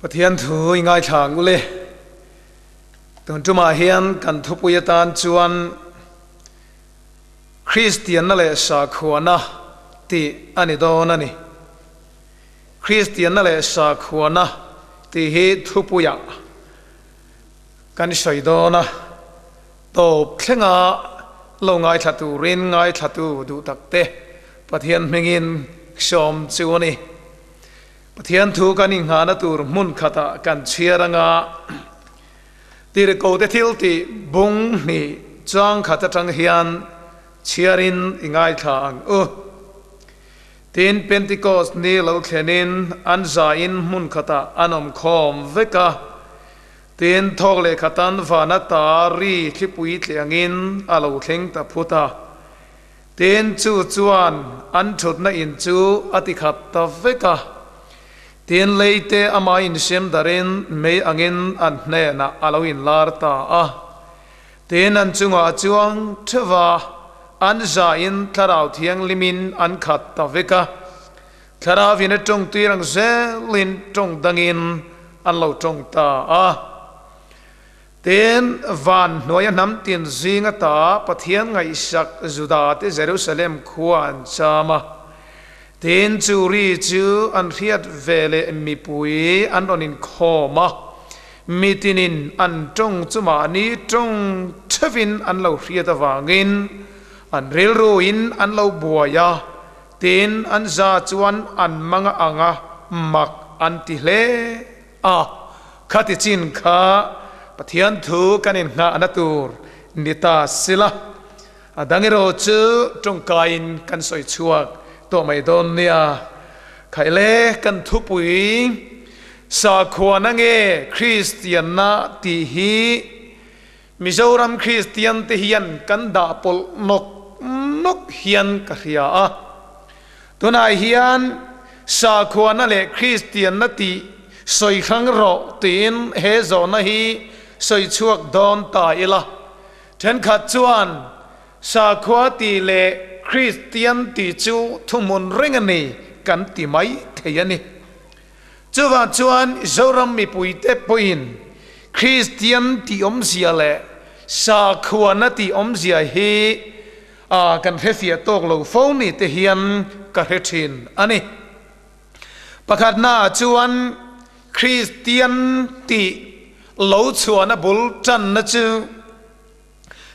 Pathian thu i ngaithla ang u le. Tun tumah hian kan thupui atan chuan Kristianna leh Sakhuana tih a ni dawn a ni. Kristianna leh Sakhuana tih hi thupuiah kan sawi dawn a, tawp thlenga lo ngaithla turin ngaithlatu duh takte Pathian hmingin sawm chu a ni. Pathian thu kan inghahna tur hmun khatah kan chhiar anga Tirhkohte thil tih bung hnih chang khat atang hian chhiarin i ngaithla ang u. Tin, Pentecost ni lo thlenin an zain hmun khatah an awm khawm vek a. Tin, thawk leh khatan vana ta ri thlipui tleh angin a lo thleng ta phut a. Tin, chu chuan an thutna in chu a ti khat ta vek a. Tin, leite amah insiam darin mei angin an hnenah a lo inlar ta a. Tin, an chungah a chuang theuh va, an zain Thlarau Thianghlimin an khat ta vek a. Thlarauin a tawng tir ang zelin tawng dangin an lo tawng ta a. Tin, van hnuaia hnam tin zing ata Pathian ngaihsak Judate Jerusalem khua an cham a. Tin, chu ri chu an hriat ve leh mipui an rawn inkhawm a, mitinin an tawng chu mahni tawng theuhin an lo hriat avangin an rilruin an lo buai a, tin, an za chuan an manga anga mak an ti hle. A, khati chin kha Pathian thu kan inngahna tur ni ta sila, a dang erawh chu tawngkaiin kan sawi chhuak tawh mai dawn nia. Khaile kan thupui Sakhuana nge Kristianna tih hi Mizoram Kristian te hian kan dah pawlh nawk nawk hian ka hria a. Tunah hian sakhuana leh Kristianna tih sawi hrang rawh tiin he zawhna hi sawi chhuak dawn ta ila. Thenkhat chuan sakhua tih leh Kristian tih chu thuhmun reng a ni kan ti mai thei a ni. Chuvang chuan Zoram mipuite pawhin Kristian tih awmzia leh sakhuana tih awmzia hi A, kan hrefiah tawk lo fo ni te hian ka hre thin a ni. Pakhatnaah chuan Kristian tih lo chhuahna bul tanna chu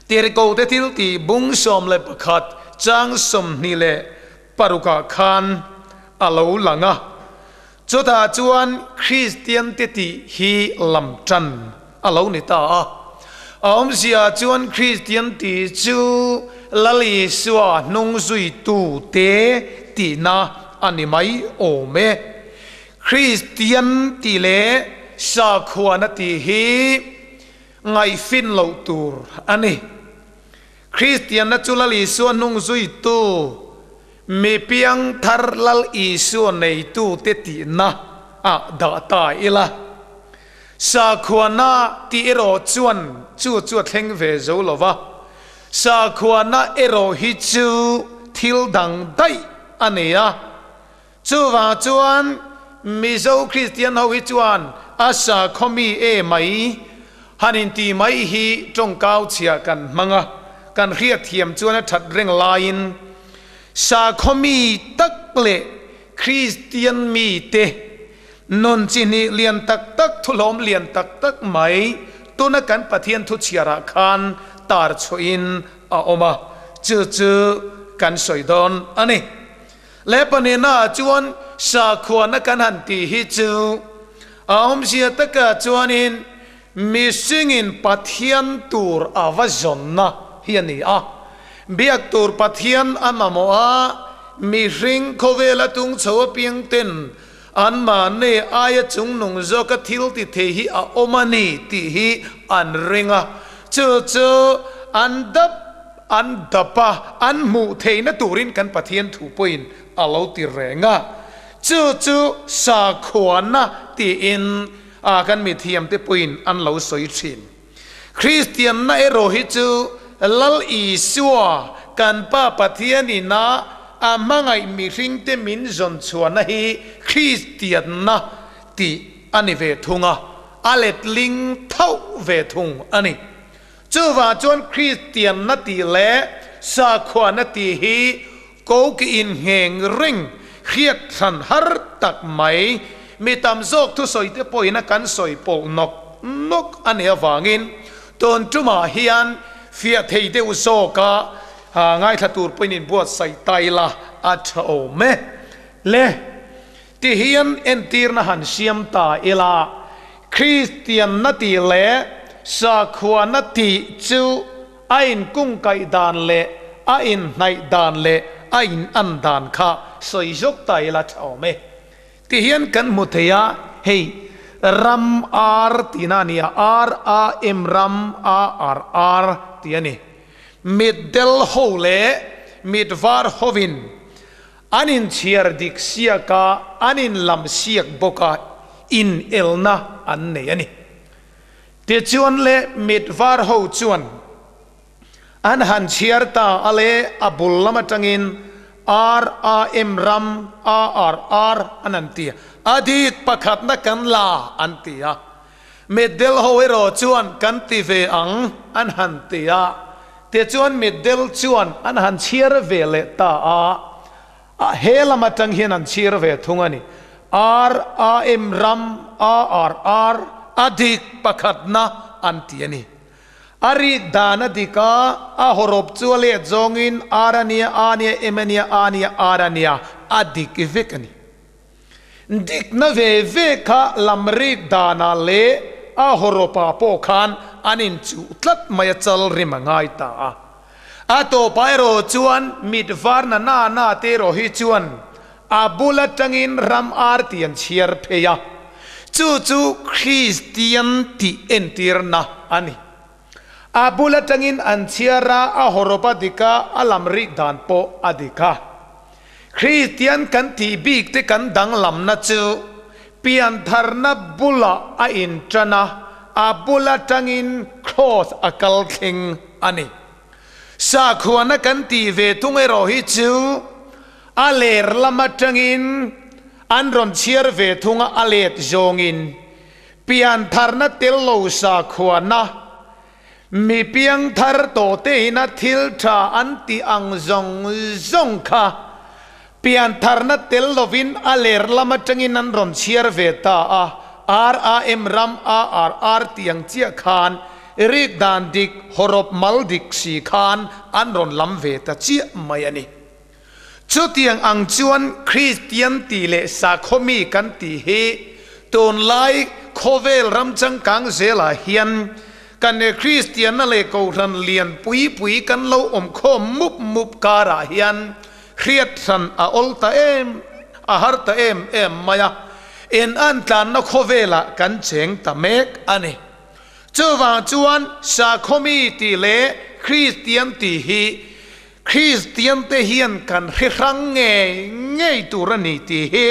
Tirhkohte thil tih bung 11 chang 26 ah khan a lo lang a. Chutah chuan Kristiante tih hi lam tan a lo ni ta a. A awmzia chuan Kristian tih chu Lal Isua hnung zuitute tihna a ni mai awm e. Kristian tih leh sakhuana tih hi ngaihfin loh tur a ni. Kristianna chu Lal Isua hnung zuitu, mi piangthar Lal Isua neitute tihna ah dah ta ila. Sakhuana tih erawh chuan chu chu a thleng ve zo lo va, sakhuana erawh hi chu thil dang daih a ni a. Chuvang chuan Mizo Kristian ho hi chuan a sakhaw mi e mai han inti mai hi tawngkau chhia kan hmang a, kan hriatthiam chuan a that reng laiin sakhaw mi tak leh Kristian mite Nun chi hnih lian tak tak, thulawm lian tak tak mai tuna kan Pathian thu chhiarah khan tar chhuahin a awm a, chu chu kan sawi dawn a ni. Leh pahnihnaah chuan sakhuana kan han tih hi chu a awmzia takah chuanin mihringin Pathian tur a va zawnna hi a ni a. Biak tur Pathian a mamawh a, mihring khawvela tung chho apiangten Anmahni aia chungnung zawka thil ti thei hi a awm a ni tih hi an ring a, chu chu an dap an dap a, an hmuh theihna turin kan Pathian thu pawhin a lo ti reng a, chu chu sakhuana tiin a kan mithiamte pawhin an lo sawi thin. Kristianna erawh hi chu Lal Isua, kan Pa Pathian ina a hmangaih mihringte min zawn chhuahna hi Kristianna tih a ni ve thung a, a letling tho ve thung a ni. Chuvang chuan Kristianna tih leh sakhuana tih hi koki inngheng reng hriat hran har tak mai, mi tam zawk thusawi te pawhin a kan sawi pawlh nawk nawk a nih avangin tun tumah hian fiah thei deuh zawka ngaithla tur pawhin inbuatsaih ta ila a tha awm e. Le, ti hian entirna han siam ta ila, Kristianna tih leh sakhuana tih chu a inkungkaih dan leh a inhnaih dan leh a inan dan kha sawi zawk ta ila tha awm e. Ti hian kan hmu thei a, hei ram ar tihna a ni a, R A M ram A R R tih a ni. Mitdel ho leh mitvar hovin An inchhiar dik siak a, an inlam siak bawk a, inelna an nei a ni. Tichuan le mit var ho chuan an han chhiar ta a le, a bul lam atangin RAM ram ARR an han ti a, a dik pakhatna kan la an ti a. Mitdel ho erawh chuan kan ti ve ang an han ti a, tichuan mitdel chuan an han chhiar ve leh ta a, a he lam atang hian an chhiar ve thung a ni. R A M ram A R R a dik pakhatna an ti a ni. A rik dan a dik a, a hawrawp chu a let zawngin R a nia, A nia, M a nia, A nia, R a nia, a dik vek a ni. Dikna ve ve kha lamrik danah leh a hawrawpah pawh khan an inchuh tlat mai a chal rim a ngai ta a. A tawpah erawh chuan mit varna na na te erawh hi chuan a bul atangin ram ar tih an chhiar phei a, chu chu Kristian tih entirna a ni. A bul atangin an chhiar a, a hawrawp a dik a, a lamrik dan pawh a dik a. Kristian kan tih bik te kan danglamna chu piantharna bulah a intan a, a bul atangin cross a kal thleng a ni. Sakhuana kan tih ve tung erawh hi chu a ler lam atangin an rawn chhiar ve thung a, a let zawngin piantharna tel lo sakhuana Mi piangthar tawhte ina thil tha an tih ang zawng zawng kha piantharna tel lovin a ler lam atangin an rawn chhiar ve ta a, RAM ram ARR tih ang chiah khan rik dan dik, hawrawp mal dik si khan an rawn lam ve ta chiah mai a ni. Chutiang ang chuan Kristian tih leh sakhaw mi kan tih hi tunlai khawvel ram changkang zelah hian kan Kristianna leh Kohhran lian pui pui kan lo awm khawm mup mup karah hian hriat hran a awl ta em a har ta em em mai a, in an tlanna khawvelah kan cheng ta mek a ni. Chuvang chuan sakhaw mi tih leh Kristian tih hi Kristiante hian kan hre hrang ngei ngei tur a ni tih hi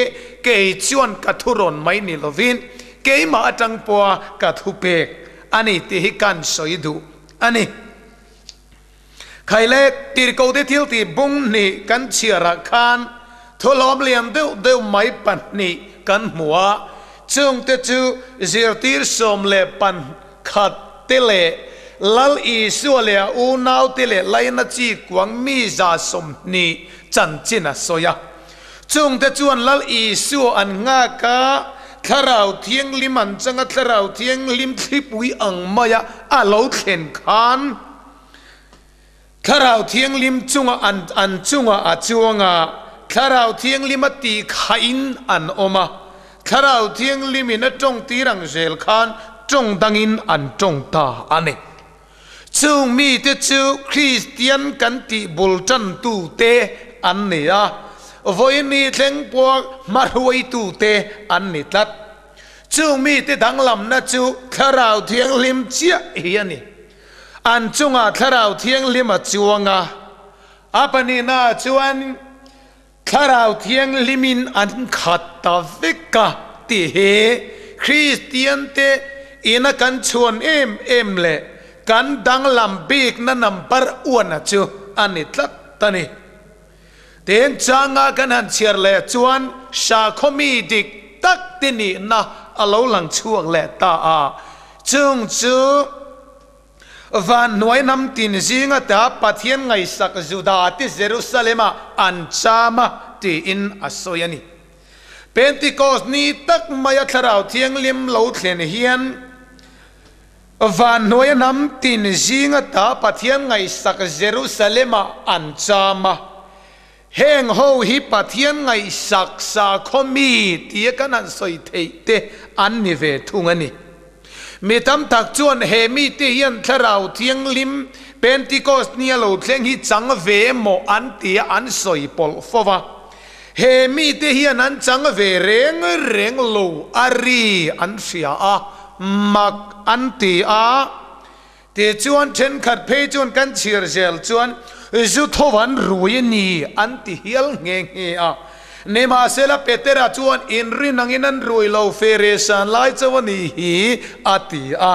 kei chuan ka thurawn mai ni lovin keimah atang pawha ka thupek a ni tih hi kan sawi duh a ni. Khaile tirhkote thil tih bung hnih kan chhiarah khan thulawm lian deuh deuh mai pahnih kan hmu a, chungte chu zirtir 11 te leh Lal Isua leh a unaute leh Laina chi kuang mi 120 chanchin a sawi a. Chungte chuan Lal Isua an nghak a, Thlarau Thianghlim an chang a, Thlarau Thianghlim thlipui ang maia a lo thlen khan Thlarau Thianghlim chunga an an chunga a chuang a, Thlarau Thianghlim a tih khain an awm a, Thlarau Thianghlimin a tawng tir ang zel khan tawng dangin an tawng ta a ni. Chung mite chu Kristian kan tih bul tantute an ni a, vawiini thleng pawh hmahruaitute an ni tlat. Chung mite danglamna chu Thlarau Thianghlim chiah hi a ni. An chungah Thlarau Thianghlim a chuang a, a pahnihnaah chuan Thlarau Thianghlimin an khat ta vek a tih hi Kristiante ina kan chhuan em em leh kan danglam bikna number uana chu a ni tlat a ni. Tin, changa kan han chhiar leh chuan sakhaw mi dik tak te nihna a lo lang chhuak leh ta a, chung chu van hnuai hnam tin zinga ta Pathian ngaihsak Judate Jerusalem-ah an cham a tiin a sawi a ni. Pentecost ni tak maia Thlarau Thianghlim lo thlen hian van hnuaia hnam tin zinga ta Pathian ngaihsak Jerusalem-ah an cham a. Heng ho hi Pathian ngaihsak sakhaw mi tia kan han sawi theih te an ni ve thung a ni. Mi tam tak chuan he mite hian Thlarau Thianghlim Pentecost nia lo thleng hi chang ve emaw an tia an sawi pawlh fo va. He mite hian an chang ve reng reng lo a ri an hria a, mak an ti a. Tichuan thenkhat phei chuan kan chhir zel chuan zu tho an rui a ni an ti hial nghe nghe a. Nimahsela Petera chuan inrin angin an rui lo fe re san lai chauh a ni hi a ti a.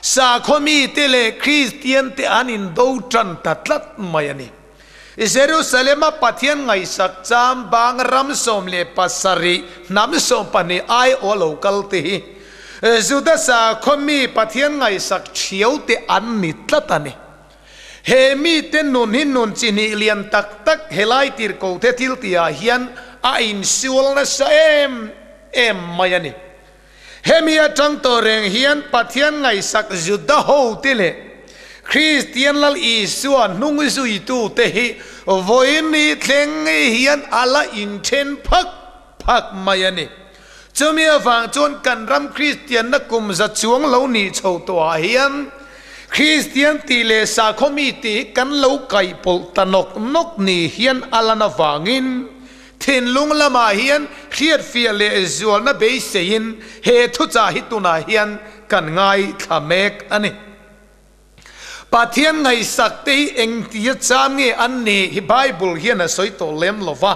Sakhaw mite leh Kristian te an indo tan ta tlat mai a ni. Jerusalem-a Pathian ngaihsak cham bang ram 17 hnam 12 aiawh lo kal te hi Juda sakhaw mi Pathian ngaihsak thiau te an ni tlat a ni. He mite nun hi nun chi hnih lian tak tak helai tirhkoh te thil tihah hian a insual nasa em em mai a ni. Hemi atang tawh reng hian Pathian ngaihsak Juda hote leh Kristian Lal Isua hnung zuitute hi vawiin thleng hian a la inthen phak phak mai a ni. Chumi avang chuan kan ram Kristianna kum za chuang lo nih chho tawhah hian Kristian tih leh sakhaw mi tih hi kan lo kaihpawlh ta nawk nawk ni hian a lan avangin Thinlung lamah hian hriatfiah leh zualna beiseiin he thuchah hi tunah hian kan ngaithla mek a ni. Pathian ngaihsak te hi engtia cham nge an nih hi Bible hian a sawi tawh lem lo va.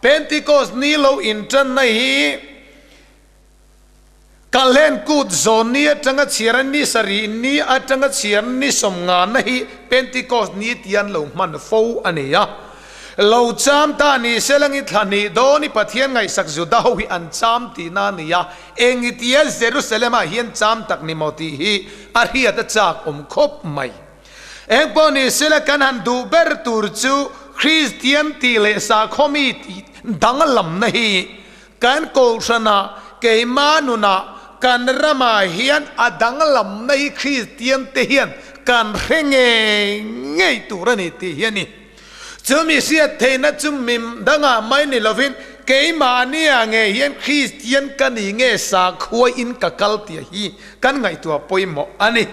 Pentecost ni lo intanna hi Kalhlen kut zawn ni atanga chhiar a ni sarih ni atanga chhiar ni sawmngana hi Pentecost ni tian lo hman fo a ni a. Lo cham ta ni selangi thla hnih dawn i Pathian ngaihsak Juda ho hi an cham tihna a ni a, eng i tia Jerusalem ah hian cham tak ni maw tih hi a hriat a chak awm khawp mai. Eng pawh ni sela kan han duh ber tur chu Kristian tih leh sakhaw mi tih danglamna hi Kan kohhranah, keimah nunah, kan ramah hian a danglamna hi Kristian te hian kan hre ngei ngei tur a ni tih hi a ni. Chumi hriat theihna chu mim dangah mai ni lovin keimahnia ngei hian Kristian ka ni nge sakhua in ka kal tih hi kan ngaihtuah pawimawh a ni.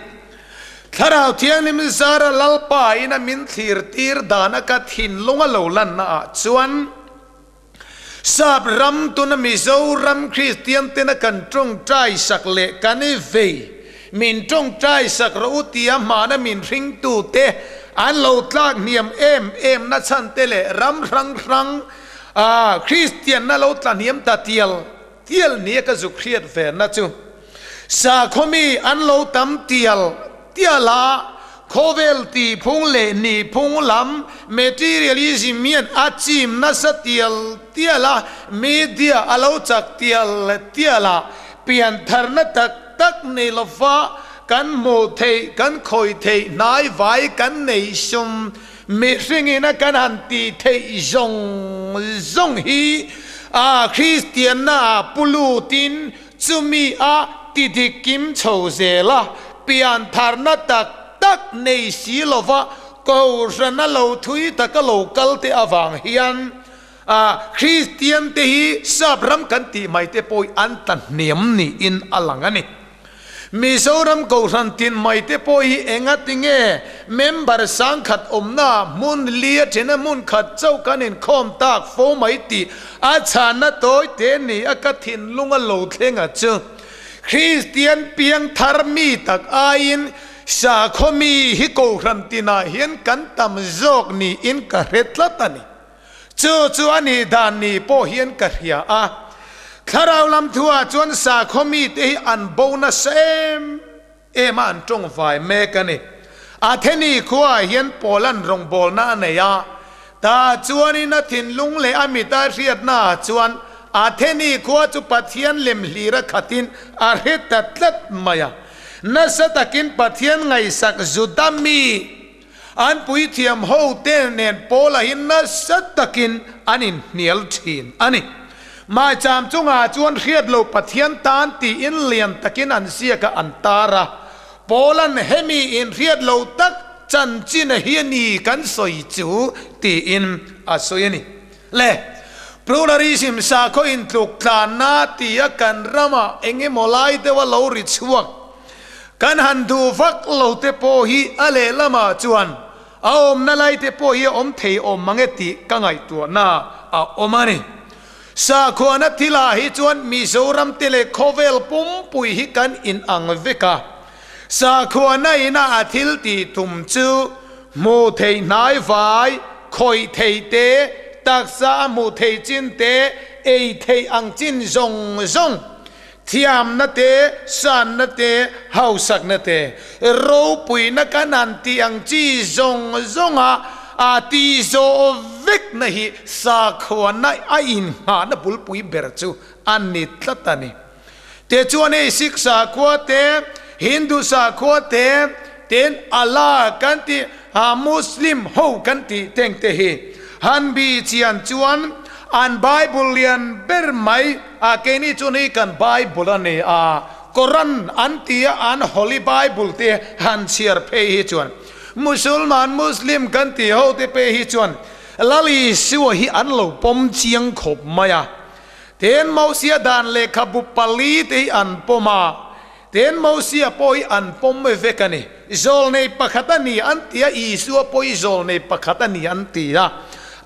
Thlarau Thianghlim zara Lalpa ina min thlir tir dana ka thinlung a lo lanna ah chuan, Sap ram tuna Mizoram Kristian tena kan tawngtai sak leh kan i vei, min tawngtai sak rawh u tia hmana min hringtute an lo tlak hniam em em na chhan te leh ram hrang hrang a Kristianna lo tla hniam ta tial tial nia ka zuk hriat ve na chu Sakhaw mi an lo tam tial tial a, khawvel tihphung leh nihphung lam materialism hian a chim nasa tial tial a, media a lo chak tial tial a, piantharna tak tak nei lova kan hmuh theih, kan khawih theih hnaivai kan nei sum mihringina kan han tih theih zawng zawng hi a Kristianna ah pu lutin Chumi a ti dik kim chho zel a, piantharna tak tak nei si lova Kohhrana lo thui taka lo kal te avang hian a Kristian te hi sap ram kan tih mai te pawh hi an tla hniam niin a lang a ni. Mizoram Kohhran tin mai te pawh hi engatinge member sangkhat awmna hmun li a thena hmun khat chauh kan inkhawm tak fo mai tih A chhanna tawi te ni a ka thinlung a lo thleng a chu. Kristian piang thar mi tak aiin sakhaw mi hi kohhran tinah hian kan tam zawk niin ka hre tlat a ni. Chu chu a nih dan ni pawh hian ka hria a. Thlarau lam thuah chuan sakhaw mite hi an bo nasa em em a an tawng vai mek a ni. Atheni khuaah hian Paula'n rawngbawlna a nei a, tah chuanin a thinlung leh a mita hriatnaah chuan Atheni khua chu Pathian lem hlira khatin a hre ta tlat mai a. Nasa takin Pathian ngaihsak Juda mi an puithiam hote nen Paula hi nasa takin an inhnial thin a ni. Maicham chungah chuan hriat lo Pathian tan tiin lian takin an ziak a an tar a. Paula'n hemi inhriat lo tak chanchin a hi a ni kan sawi chu tiin a sawi a ni. Le, pluralism sakhaw intluk tlanna tia kan ramah eng emaw lai deuha lo ri chhuak kan han duh vak lo te pawh hi a lehlamah chuan a awmna lai te pawh hi a awm thei awm mang e tih ka ngaihtuahna a awm a ni. Sakhuana thilah hi chuan Mizoram te leh khawvel pumpui hi kan inang vek a. Sakhuana ina a thil tih tum chu hmuh theih hnai vai, khawih theih te, taksa a hmuh theih chin te, ei theih ang chin zawng zawng, thiamna te, sanna te, hausakna te, ropuina kan han tih ang chi zawng zawnga a tih zawh vekna hi sakhuana a inngahna bulpui ber chu a ni tlat a ni. Te chuan hei Sikh sakhua te, Hindu sakhua te, tin Allah kan tih a Muslim ho kan tih teng te hi han bi chian chuan an Bible lian ber mai a keini chuan hei kan Bible a ni a, Koran an ti a an Holy Bible te han chhiar phei hi chuan Musulman Muslim kan tih ho te phei hi chuan Lal Isua hi an lo pawm chiang khawp mai a. Tin, Mosia dan lehkhabu palite hi an pawm a, tin, Mosia pawh hi an pawm vek a ni. Zawlnei pakhat a ni an ti a, Isua pawh hi zawlnei pakhat a ni an ti a,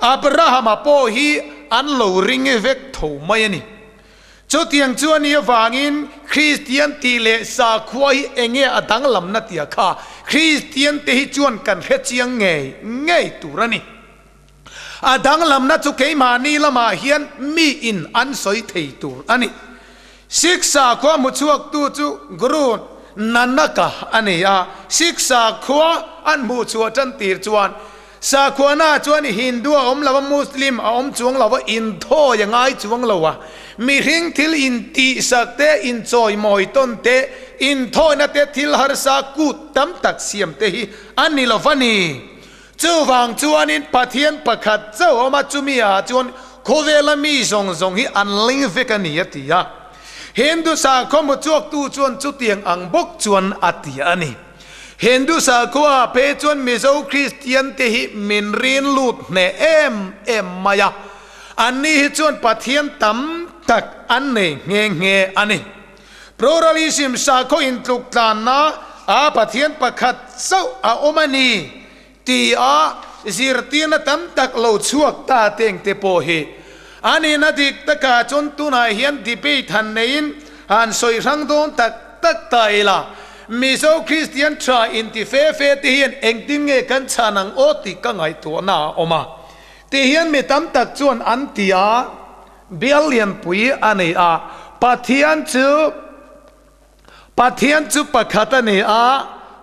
Abrahama pawh hi an lo ring vek tho mai a ni. Chutiang chu a nih avangin Kristian tih leh sakhua hi enge a danglamna tia kha Kristiante hi chuan kan hre chiang ngei ngei tur a ni. A danglamna chu keimahni lamah hian mi in an sawi thei tur a ni. Sikh sakhua hmu chhuaktu chu Guru Nanak-a a ni a, Sikh sakhua an hmuh chhuah tan tir chuan sakhuana chuan Hindu a awm lo a, Muslim a awm chuang lo a, inthawi a ngai chuang lo a, mihring thil intihsak te, inchawimawi tawn te, inthawina te, thil harsa kut tam tak siam te hi a ni lo va ni. Chuvang chuanin Pathian pakhat chauh a awm a, chumi ah chuan khawvela mi zawng zawng hi an ling vek a ni a ti a. Hindu sakhaw hmu chhuaktu chuan chutiang ang bawk chuan a ti a ni. Hindu sakhua ah phei chuan Mizo Kristian te hi min rin lut hneh em em mai a, anni hi chuan Pathian tam tak an nei nghe nghe a ni. Pluralism sakhaw intluk tlanna a Pathian pakhat chauh a awm a ni ti a zirtirna tam tak lo chhuak ta teng te pawh hi a nihna dik takah chuan tunah hian debate han neiin han sawi hrang dawn tak tak ta ila. Mizo Kristian tha inti fe fe te hian engtin nge kan chhan ang aw tih ka ngaihtuahna a awm a ti hian mi tam tak chuan an ti a. Bial lianpui a ni a, Pathian chu Pathian chu pakhat a ni a,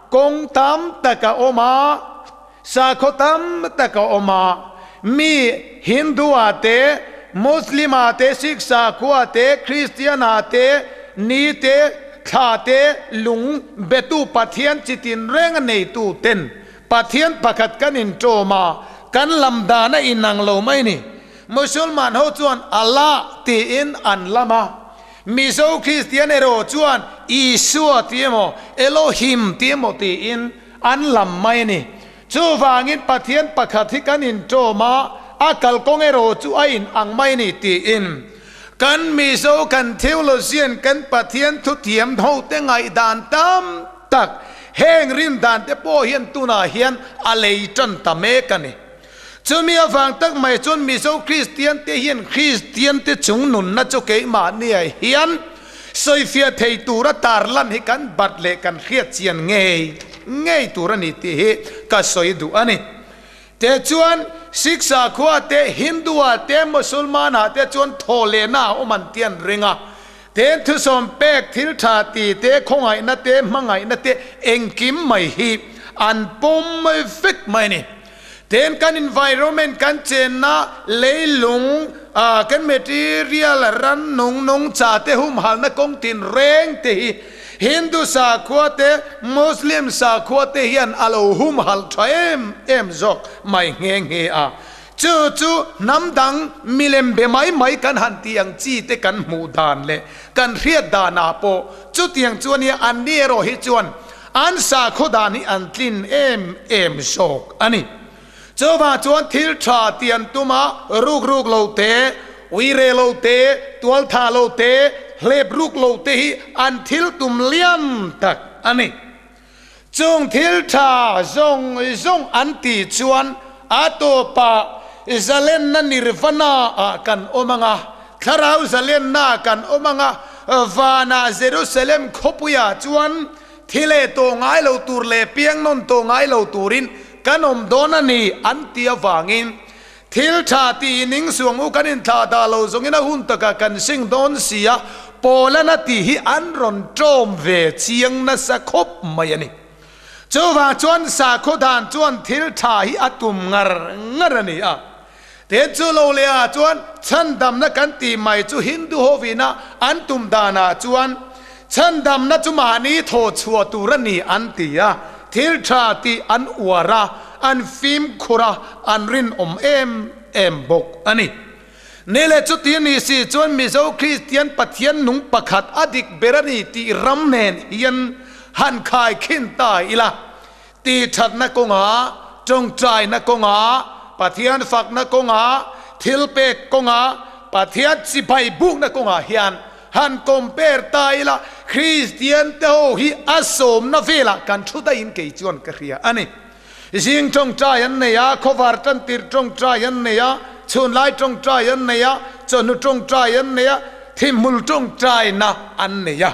kawng tam tak a awm a, sakhaw tam tak a awm a, mi Hindu ah te, Muslim ah te, Sikh sakhua te, Christian ah te, ni te, thla te, lung betu Pathian chi tinreng a neitu ten Pathian pakhat kan inṭawm a, kan lam dan a inang lo mai ni. Musulman ho chuan Allah tiin an lam a, Mizo Kristian erawh chuan Isua ti emaw, Elohim ti emaw tiin an lam mai a ni. Chuvangin Pathian pakhat hi kan inṭawm a, a kalkawng erawh chu a in ang mai a ni tiin kan Mizo kan theologian kan Pathian thuthiam hote ngaihdan tam tak heng rindan te pawh hian tunah hian a lei ṭan ta mek a ni. Chumi avang tak mai chuan Mizo Kristian te hian Kristian te chung nunna chu keimahniah hian sawifiah thei tura tarlan hi kan bat leh kan hriat chian ngei ngei tur a ni tih hi ka sawi duh a ni. Te chuan Sikh sakhua te, Hindu ah te, Musulman ah te chuan thaw lehna a awm an ti an ring a. Ten thusawm pek thil tha ti te, khawngaihna te, hmangaihna te engkim mai hi an pawm vek mai a ni. Ten kan environment kan chenna leilung kan material ran nung nungcha te humhalna kawng tin reng te hi Hindu sakhua te Muslim sakhua te hian a lo humhal tha em em zawk mai nghe nghe a. Chu chu hnam dang milem be mai mai kan han tih ang chi te kan hmuh dan leh kan hriat danah pawh chutiang chu a nia, an ni erawh hi chuan an sakhaw dan hi an tlin em em zawk a ni. Chuvang chuan thil tha tih an tum a, ruk ruk lo te, ui re lo te, tual tha lo te, hlep ruk lo te hi an thil tum lian tak a ni. Chung thil tha zawng zawng an tih chuan a tawpah zalenna nirvana ah kan awm ang a, thlarau zalenna ah kan awm ang a, vanah Jerusalem khawpuiah chuan thi leh tawh ngai lo tur leh piang nawn tawh ngai lo turin kan awm dawn a ni an ti avangin Thil tha tih ning suang u kan inthlah dah lo zawngin a hun takah kan sing dawn si a, Paulana tih hi an rawn tawm ve chiang nasa khawp mai a ni. Chuvang chuan sakhaw dan chuan thil tha hi a tum ngar ngar a ni a. Tin chu lo leh ah chuan chhandamna kan tih mai chu Hindu hovina an tum danah chuan chhandamna chu mahni thaw chhuah tur a ni an ti a, thil tha tih an uar a, An fimkhur a, an rinawm em em bawk a ni. Ni leh chuti ni si chuan Mizo Kristian Pathian nung pakhat a dik ber a ni tih ram nen hian han khai khin ta ila. Tihthatna kawnga, tawngtaina kawnga, Pathian fakna kawnga, thilpek kawnga, Pathian chibai bukna kawngah hian han compare ta ila Kristian te ho hi a sawmna velah kan thu daihin kei chuan ka hria a ni. Zing tawngtai an nei a, khawvar tan tirh tawngtai an nei a, chhunlai tawngtai an nei a, chawhnu tawngtai an nei a, thimhmul tawngtaina an nei a.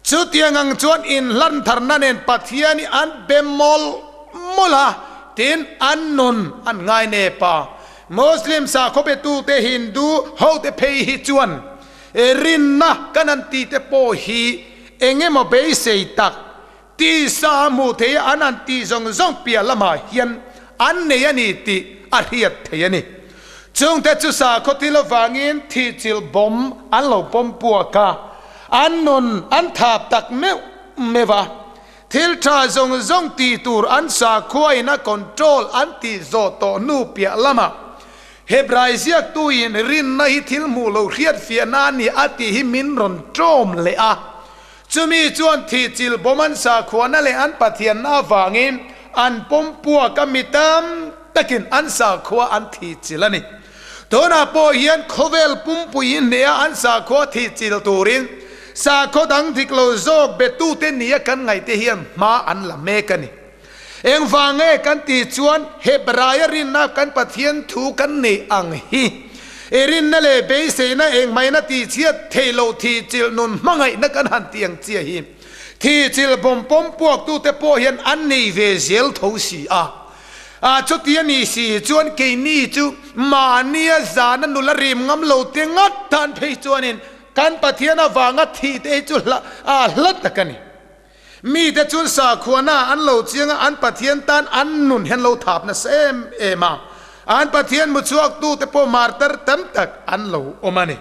Chutiang ang chuan inhlan tharna nen Pathian hi an be mawlh mawlh a, tin an nun an ngai nep a. Muslim sakhaw betute Hindu hote phei hi chuan rinna kan han tih te pawh hi eng emaw beisei tak Tisa a hmuh theih a, an han tih zawng zawng piah lamah hian an nei a ni tih a hriat theih a ni. Chungte chu sakhaw thil avangin thihchilh bawm an lo pawm puak a, an nun an thap tak meuh meuh a. Thil tha zawng zawng tih tur an sakhuain a control an tih zawh tawh hnu piah lamah Hebrai ziaktuin rinna hi thil hmuh lo hriat fiahna a ni a tih hi min rawn tawm leh a. Chumi chuan thihchilh bawm an sakhuana leh an Pathianna avangin an pawm puak a mi tam takin an sakhua an thihchilh a ni. Tunah pawh hian khawvel pumpui hneha an sakhua thihchilh turin sakhaw dang dik lo zawk betute nia kan ngaihte hian hma an la mek a ni. Engvang nge kan tih chuan Hebraia rinna kan Pathian thu kan neih ang hi i rinna leh beiseina engmahina tihchhiat theih loh thihchilh nun hmangaihna kan han tih ang chiah hi thihchilh bawm pawm puaktute pawh hian an nei ve zel tho si a. A chuti a nih si chuan keini chu mahnia zana nula rim ngam lo te ngat tan phei chuanin kan Pathian avanga thih te hi chu hla tak a ni. Mite chuan sakhuana an lo chiang a, an Pathian tan an nun hian lo thap nasa em em a. An Pathian muchhuaktute pawh martar tam tak an lo awm a ni.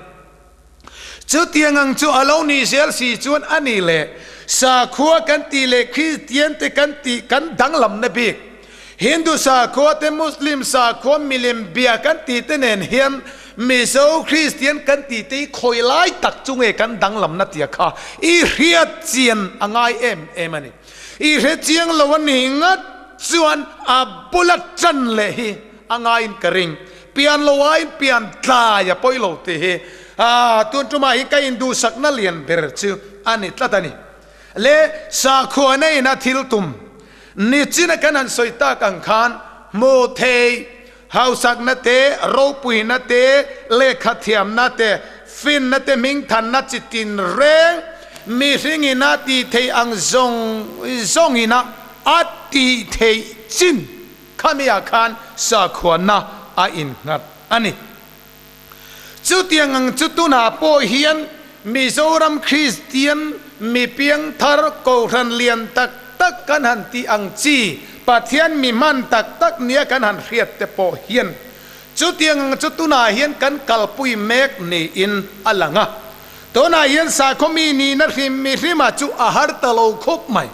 Chutiang ang chu a lo nih zel si chuan a ni leh sakhua kan tih leh Kristian te kan tih kan danglamna bik Hindu sakhua te Muslim sakhua milim bia kan tih te nen hian Mizo Kristian kan tih te hi khawi lai tak chu nge kan danglamna tia kha i hriat chian a ngai em em a ni. I hre chiang lo a nih ngat chuan a bula tan leh hi a ngaiin ka ring. Pian lo aiin pian tlai a pawi lo tih hi tun tumah hi ka induhsakna lian ber chu a ni tlat a ni. Le sakhuana in a thil tum nichina kan han sawi tak ang khan hmuh thei hausakna te, ropuina te, lehkha thiamna te, finna te hmingthanna chi tin reng mihring in a tih theih ang zawng zawng in a a tih theih chin khami ah khan sakhuana a innghat a ni. Chutiang ang chu tunah pawh hian Mizoram Kristian mi piangthar Kohhran lian tak tak kan han tih ang chi Pathian mi hman tak tak nia kan han hriat te pawh hian Chutiang ang chu tunah hian kan kalpui mek niin a lang a. Tunah hian sakhaw mi nihna hrim hrima chu a har ta lo khawp mai.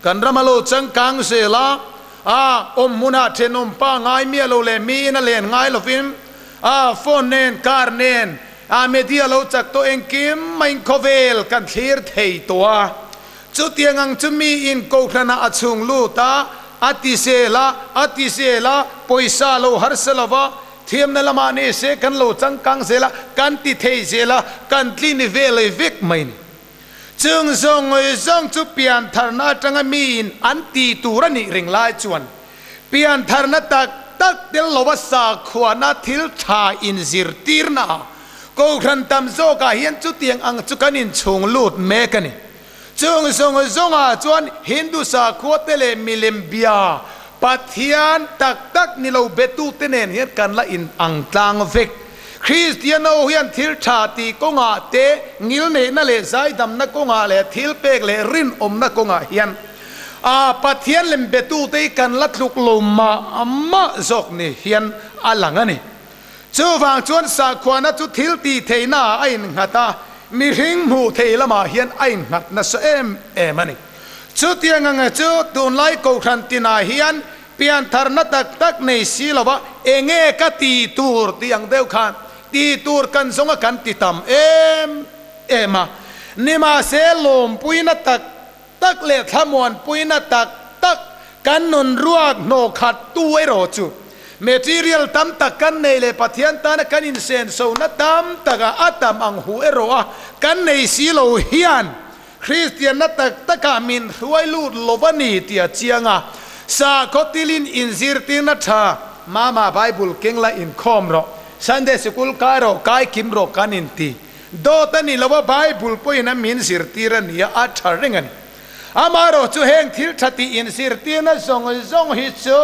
Kan ram a lo changkang zel a, a awm hmunah thenawm pa ngai miah lo leh miin a len ngai lovin a phone nen, car nen, a media lo chak tawh engkim maiin khawvel kan thlir thei tawh a. Chutiang ang chu miin kohhranah a chhung lut a, a ti zel a, a ti zel a, pawisa lo harsa lo va, thiamna lamah ni se kan lo changkang zel a, kan ti thei zel a, kan tlin ve leh vek mai ni. Chung zawng zawng chu piantharna atanga miin an ti tur a nih ring lai chuan piantharna tak tak tel lova sakhuana thil tha inzirtirna ah Kohhran tam zawkah hian chutiang ang chu kan inchhung lut mek a ni. Chung zawng zawngah chuan Hindu sakhua te leh milem bia Pathian tak tak ni lo betute nen hian kan la in ang tlang vek. Kristian ho hian thil tha tih kawngah te, ngilneihna leh zaidamna kawngah leh thil pek leh rinawmna kawngah hian a Pathian lem betute hi kan la tluk lo mah mah zawk ni hian a lang a ni. Chuvang chuan sakhuana chu thil tih theihna ah a innghat a, mihring hmuh theih lamah hian a innghat nasa em em a ni. Chutiang ang chu tunlai kohhran tinah hian piantharna tak tak nei si lova enge ka tih tur tih ang deuh khan tih tur kan zawnga kan ti tam em em a. Nimahse lawmpuina tak tak leh thlamuanpuina tak tak kan nun ruak hnawh khat tu erawh chu material tam tak kan nei leh Pathian tana kan insensona tam taka a tam ang hu erawh a kan nei si lo hian Kristianna tak takah min hruai lut lo a ni tih a chiang a, sakhaw tilin inzirtirna tha Mama Bible keng la inkhawm rawh, Sunday sikul kai rawh, kai kim rawh kan inti. Dawt a ni lo a, Bible pawhin a min zirtir a nia, a tha reng a ni. Amaherawh chu heng thil tha tih inzirtirna zawng zawng hi chu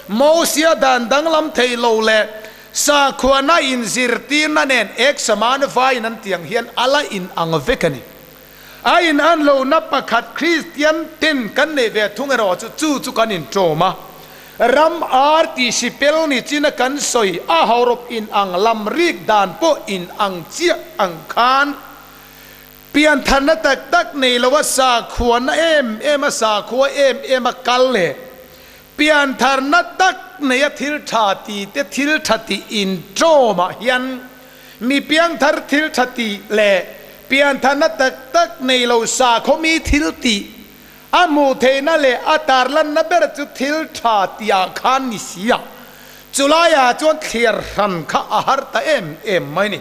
Mosia dan danglam thei lo leh sakhuana inzirtirna nen ek saman vaiin an tiang hian a la inang vek a ni. A inan lohna pakhat Kristian ten kan neih ve thung erawh chu chu chu kan inṭawm a. Ram ar tih sipel ni china kan sawi a hawrawp inang lam rik dan pawh inang chiah ang khan piantharna tak tak nei loa sakhuana em em a sakhua em em a kal leh piantharna tak neia thil tha ti te thil tha tih inṭawmah hian mi piangthar thil tha tih leh piantharna tak tak nei lo sakhaw mi thil tih A hmuh theihna leh a tarlanna ber chu thil tha tihah khan ni si a, chulaiah chuan thliar hran kha a har ta em em mai ni.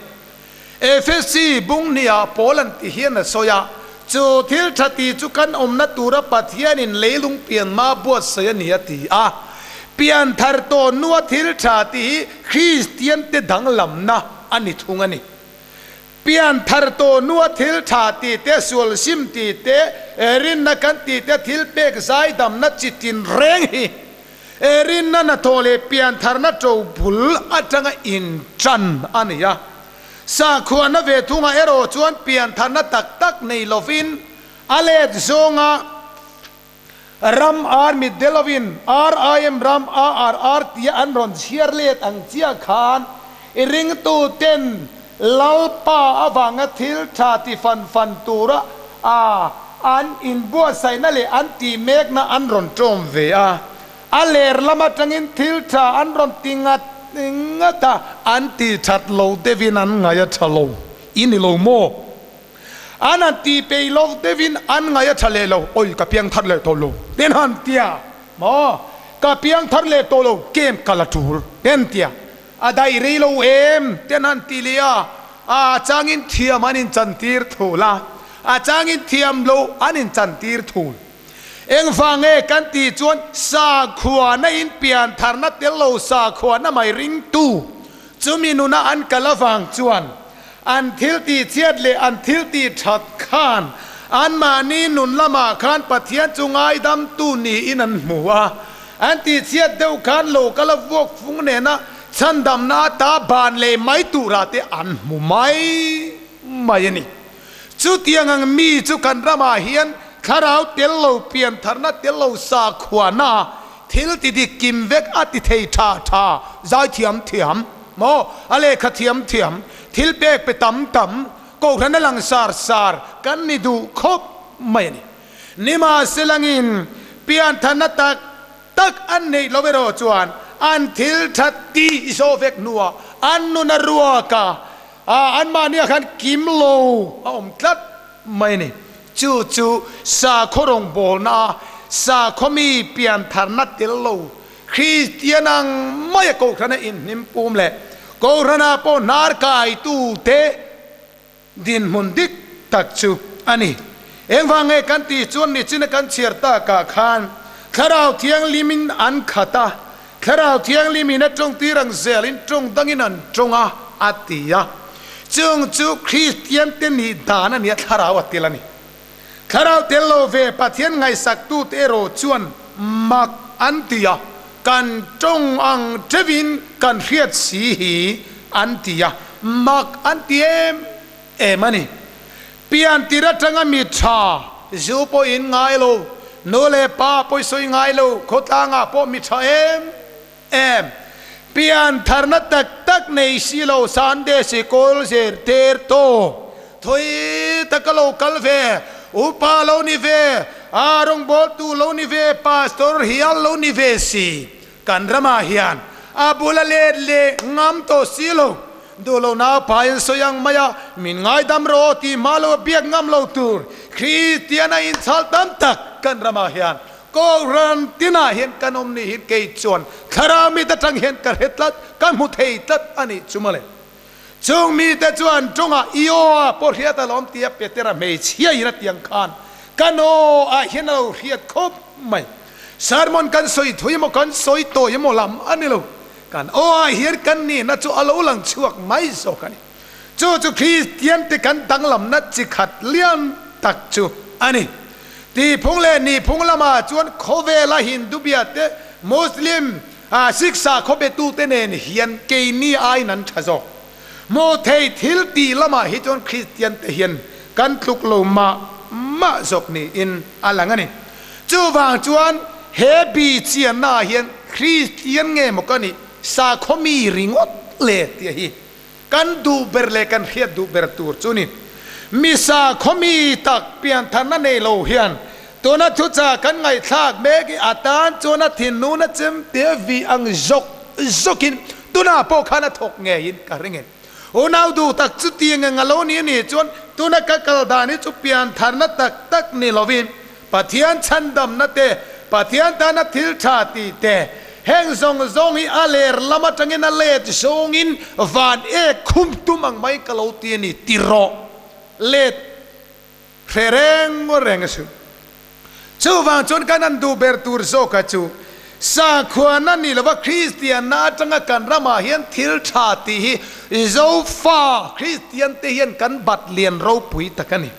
Efesi bunghniah Paul an ti hian a sawi a, chu thil tha tih chu kan awmna tura Pathianin leilung pian hma buatsaih a ni a ti a. Pian thar tawh hnua thil tha tih hi Kristiante danglamna a ni thung a ni. Pian thar tawh hnua thil tha tih te, sual sim tih te, rinna kan tih te, thil pek zaidamna chi tin reng hi rinna hnathawh leh pian tharna to bul atanga intan a ni a. Sakhuana ve thungah erawh chuan pian tharna tak tak nei lovin a let zawnga ram ar mit delovin RIM ram ARR tia an rawn chhiar let ang chiah khan i ringtu ten Lalpa avanga thil tha ti fan fan tura a an inbuatsaihna leh an tih mekna an rawn tawm ve a, a ler lam atangin thil tha an rawn ti ngat ngat a, an tih that lo deuhin an ngaih a tha lo i ni lo maw? An han tih peih lo deuhin an ngaih a tha leh lo, Awi ka piang thar leh tawh lo ten han tia maw? Ka piang thar leh tawh lo kem ka la tul ten tia a daih rei lo em ten han ti leh a, a changin thiam an inchantir thul a, a changin thiam lo an inchantir thul. Engvang nge kan tih chuan sakhuana in pian tharna tel lo sakhuana mai ringtu chumi nuna an kal avang chuan An thil tih chhiat leh an thil tih that khan anmahni nun lamah khan Pathian chu ngaidamtu niin an hmu a. An tih chhiat deuh khan lo kal a vuak fung nena chhandamna ata ban leh mai turah te an hmu mai mai a ni. Chutiang ang mi chu kan ramah hian thlarau tel lo, piantharna tel lo, sakhuana thil ti dik kim vek a ti thei tha tha, zaithiam thiam. Maw? A lehkha thiam thiam, thil pek pe tam tam, kohhran a lang sar sar kan ni duh khawp mai a ni. Nimahselangin pianthanna tak tak an neih lo erawh chuan an thil that tih zawh vek hnuah an nun a ruak a, anmahniah khan kim lo a awm tlat mai a ni. Chu chu sakhaw rawngbawlna a sakhaw mi piantharna tel lo Kristian ang maia Kohhrana inhnim pum leh Kohhrana pawh hnar kaitute dinhmun dik tak chu a ni. Engvang nge kan tih chuan nichina kan chhiar takah khan Thlarau Thianghlimin an khat a, Thlarau Thianghlimin a tawngtir ang zelin tawng dangin an tawng a, a ti a. Chung chu Kristiante nih dan a nia Thlarau a tel a ni. Thlarau tel lo ve Pathian ngaihsaktute erawh chuan mak an ti a, kan tawng ang teuhin kan hriat si hi an ti a, mak an ti em em a ni. Pian tir atanga mi tha zu pawh in ngai lo, nu leh pa pawh i sawi ngai lo, khawtlangah pawh mi tha em em. Pian tharna tak tak nei si lo Sunday sikul zirtir tu thui taka lo kal ve, upa lo ni ve, a rawngbawltu lo ni ve, pastor hial lo ni ve si kan ramah hian a bula let leh ngam tawh si lo. Duh lo nau pai an sawi ang mai a, min ngaidam rawh aw tih hma lo a biak ngam lo tur Kristian a inchhal tam tak kan ramah hian Kohhran tinah hian kan awm ni hi kei chuan thlarau mite atang hian ka hre tlat, ka hmu thei tlat a nih chu mawle. Chung mite chuan tawngah i aw ah pawh hriat alawm tia Petera hmeichhia in a tiang khan kan aw ah hian a lo hriat khawp mai. Sermon kan sawi thui emaw kan sawi tawi emaw lam a ni lo, kan aw ah hian kan nihna chu a lo lang chhuak mai zawk a ni. Chu chu Kristian te kan danglamna chi khat lian tak chu a ni. Tihphung leh nihphung lamah chuan khawvela Hindu bia te, Muslim, Sikh sakhaw betute nen hian keini aiin an tha zawk. Hmuh thei thil tih lamah hi chuan Kristian te hian kan tluk lo mah mah zawk niin a lang a ni. Chuvang chuan he bi chiannaah hian Kristian nge maw ka nih sakhaw mi ringawt le tia hi Kan duh ber leh kan hriat duh ber tur chu ni. Misa khawmi tak piantharna nei lo hian tuna thucha kan ngaihthlak mek i a tan chuan a thinlung a chem te vi ang zawk zawkin tunah pawh khan a thawk ngeiin ka ring e. Unau duh tak chu ti nge nga lo ni anih chuan tuna ka kal dan hi chu piantharna tak tak ni lovin Pathian chhandamna te, Pathian tana thil tha tih te, heng zawng zawng hi a ler lam atangin a let zawngin van ek khum tum ang mai ka lo ti a ni ti rawh. Let hre reng reng a su. Chuvang chuan kan han duh ber tur zawka chu sakhuana ni lova Kristianna atanga kan ramah hian thil tha tih hi Zofa Kristiante hian kan bat lian ropui tak a ni.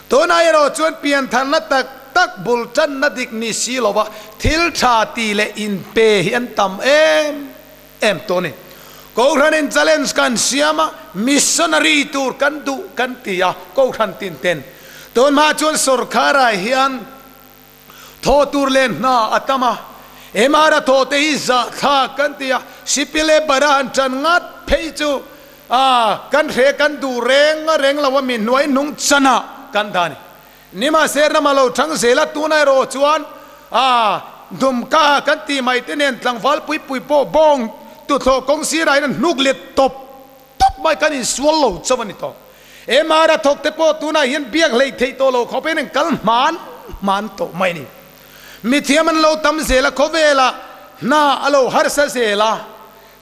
Tunah erawh chuan piantharna tak tak bul tanna dik ni si lova thil tha ti leh inpe hi an tam em em tawh a ni. Kohhranin challenge kan siam a, missionary tur kan duh kan ti a, Kohhran tin ten. Tunhma chuan sawrkharah hian thaw tur leh hna a tam a, MR a thaw te hi zahthlak kan ti a, Sipi leh Bara han tan ngat phei chu a kan hre kan duh reng a reng lo a mi hnuai hnung chanah kan dah a ni. Nimahse ram a lo thang zel a, tuna erawh chuan a dumka kan tih mai te nen tlangval pui pui pawh bawng tuthlawh kawng sirah hian an hnuk let tawp tawp mai kan insual lo chauh a ni tawh. MR a thawk te pawh tunah hian biak hleih theih tawh lo khawp hian an kal hman hman tawh mai a ni. Mithiam an lo tam zel a, khawvelah hna a lo harsa zel a.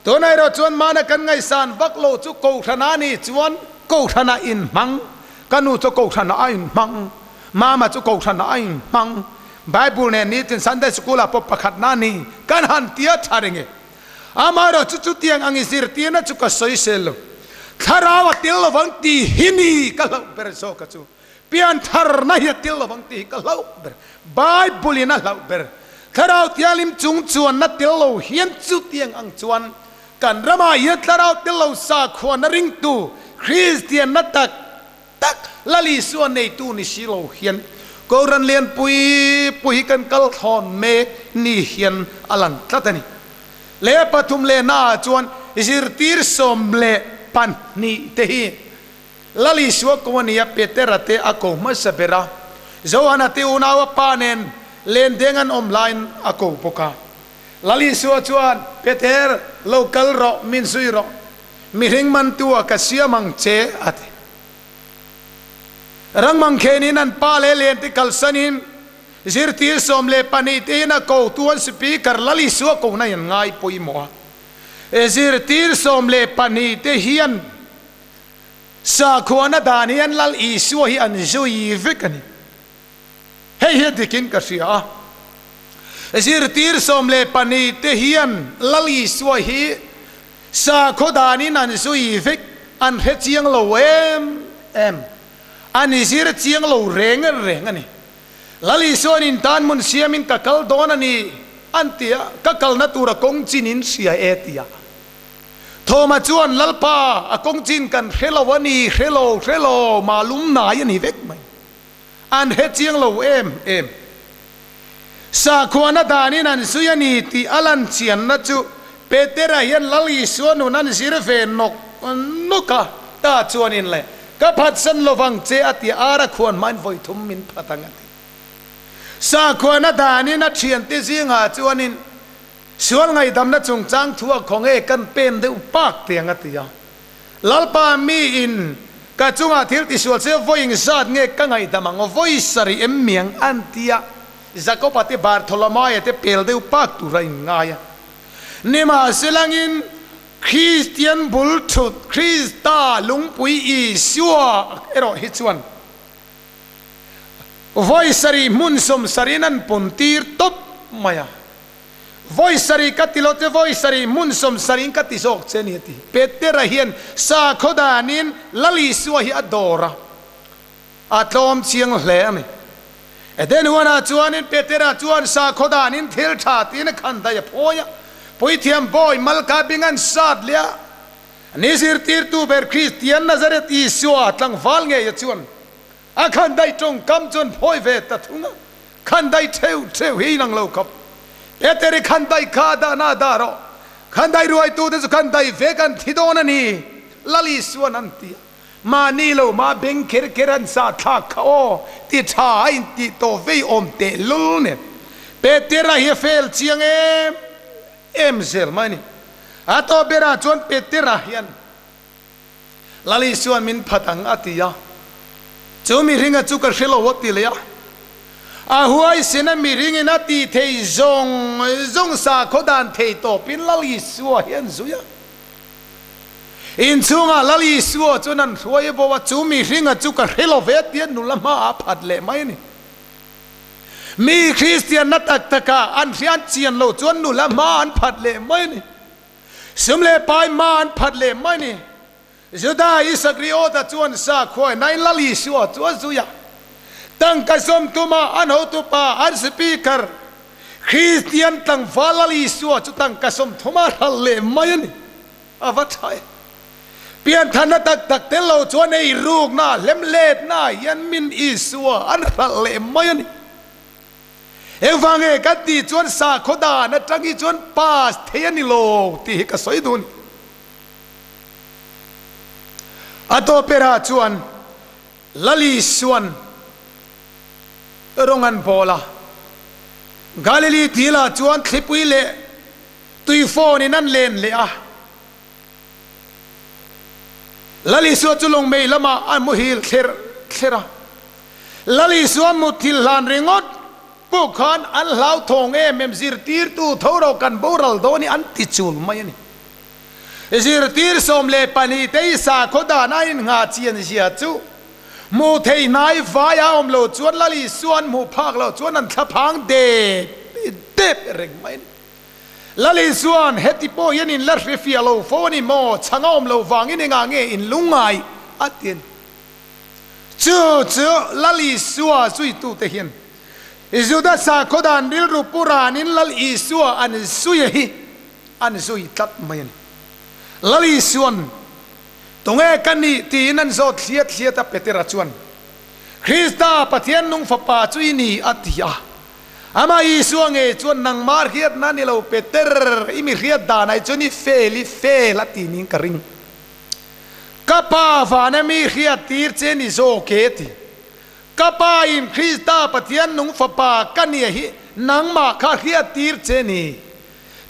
Tunah erawh chuan mana kan ngaihsan vak lo chu Kohhrana nih chuan Kohhrana inhmang, ka nu chu Kohhrana a inhmang, mama chu Kohhrana a inhmang, Bible nen nitin Sunday School ah pawh pakhatna a ni kan han tia tha reng e. Amaherawh chu chutiang ang i zirtirna chu ka sawi sel lo. Thlarau a tel lovang tih hi ni ka hlauh ber zawk a chu. Piantharna hi a tel lovang tih hi ka hlauh ber. Bible in a hlauh ber. Thlarau Thianghlim chung chuanna tel lo hian chutiang ang chuan kan ramah hian Thlarau tel lo sakhuana ringtu Kristianna tak tak Lal Isua neitu ni si lo hian Kohhran lian pui pui hi kan kal thlawn mek ni hian a lang tlat a ni. Leh pathum leh naah chuan. zirtir 12 te hi Lal Isua ko a nia, Petera te a ko hmasa ber a, Johana te unau a pa nen lendeng an awm laiin a ko bawk a. Lal Isua chuan, Peter, lo kal rawh, min zui rawh, mihring mantua ka siam ang che, a ti. Rangmangkhenin an pa leh lente kalsanin zirtir 12 tein a kotu an Speaker Lal Isua kohna in an ngai pawimawh a. Zirtir 12 te hian Sakhuana dan hian Lal Isua hi an zui vek a ni. Hei hi a dikin ka hria a. Zirtir 12 te hian Lal Isua hi sakhaw danin an zui vek, an hre chiang lo em em. An zir chiang lo reng reng a ni. Lal Isua'n in tan hmun siamin ka kal dawn a ni an ti a, ka kalna tura kawng chin in hria e ti a. Thawma chuan, Lalpa, a kawng chin kan hre lo a ni, hre lo, hre lo, malum nai a ni vek mai. An hre chiang lo em em. Sakhuana danin an zui a ni tih a lan chianna chu Petera hian Lal Isua nun an zir ve nawk nawk a, ta chuanin le, ka phatsan lovang che a ti a, ara khuan hmain vawi thum min phat ang a ti. Sakhuana danin a thiante zingah chuanin Sual ngaihdamna chungchang thu a khawnge kan pen deuh pak tiang a ti a. Lalpa mi in ka chungah thil tisual che vawi engzat nge ka ngaihdam ang aw vawi sarih em miang an ti a, Jakoba te Bartholomaia te pel deuh pak tur a in ngai a. Nimahselangin Kristian bul thut Krista lungpui Isua erawh hi chuan Vawi sarih hmun sawmsarihin an pun tir tawp mai a. Vawi sarih ka ti lo che, vawi sarih hmun sawmsarihin ka ti zawk che a ni a ti. Petera hian sakhaw danin Lal Isua hi a dawr a, a tlawm chiang hle a ni. Eden huanah chuanin Petera chuan sakhaw danin thil tha tiin a khan daih a phawi a, Puithiam bawi Malka bing an sat leh a. Ni zirtirtu ber Kristian Nazareth Isua tlangval ngeia chuan a khandaih tawngkam chuan phawi ve ta thung a, khandaih theuh theuh hi inang lo khawp. Peter i khandaih kha a dahna a dah rawh, khandaih ruaitute chu khandaih ve kan thi dawn a ni, Lal Isua'n an ti a. Mahni lo mah beng kher kher an sah thlak kha aw, ti tha a intih tawh vei awm tehlul nen. Petera hi a fel chiang em em zel mai a ni. A tawp berah chuan Petera hian Lal Isua'n min phat ang a ti a, chu mihringa chu ka hre lo a ti leh a. A huaisena mihringin a tih thei zawng zawng sakhaw dan thei tawpin Lal Isua hi an zui a. Inchhungah Lal Isua chuan an hruai bo a, chu mihringa chu ka hre lo ve a ti a, nula hmaah a phat leh mai a ni. Mi Kristianna tak takah an hriat chian loh chuan nula hma an phat leh mai a ni. Sum leh pai hma an phat leh mai a ni. Juda Isakriota chuan sakhua in Lal Isua chu a zui a. Tangka zawm tuma an hotupa, an speaker, Kristian tlangval Lal Isua chu tangka 30 a hralh leh mai a ni. A va tha e. Pianthanna tak tak tel lo chuan ei rukna, hlemhletna hian min Isua an hralh leh mai a ni. Engvange kan tih chuan sakhaw dan atang hi chuan pass thei a ni lo tih hi ka sawi duh a ni. A tawperah chuan Lal Isua'n rawng an bawl a, Galili tilah chuan thlipui leh tui phone in an len leh a. Lal Isua chu lungmei lamah a muhil thler thler a. Lal Isua mutthil hlan ringawt pawh khan an hlauthawng em em zirtirtu tho ro kan boral dawn hi an ti chul mai a ni. Zirtir 12 te i sakhaw dan a innghah chian zia chu hmuh theih hnai vai a awm lo chuan Lal Isua an hmuh phak loh chuan an thlaphang dep dep reng mai a ni. Lal Isua'n heti pawh hian in la hre fiah lo fo a ni maw? Chhang a awm lo vangin engah nge in lungngai? a ti a ni. Chu chu Lal Isua zuitute hian Juda sakhaw dan rilru pu ranin Lal Isua an zui a hi an zui tlat mai a ni. Lal Isua'n tunge ka nih tiin an zawt thliat thliat a, Petera chuan, Krista, Pathian nung Fapa chu i ni a ti a. Amah Isua ngei chuan nangmah hriatna ni lo Peter, i mi hriat danah hi chuan i fel i fel a ti niin ka ring. Ka Pa vana mi hriat tir che ni zawk e ti. Ka Pa in Krista Pathian nung Fapa ka nia hi nangmah kha hriat tir che ni.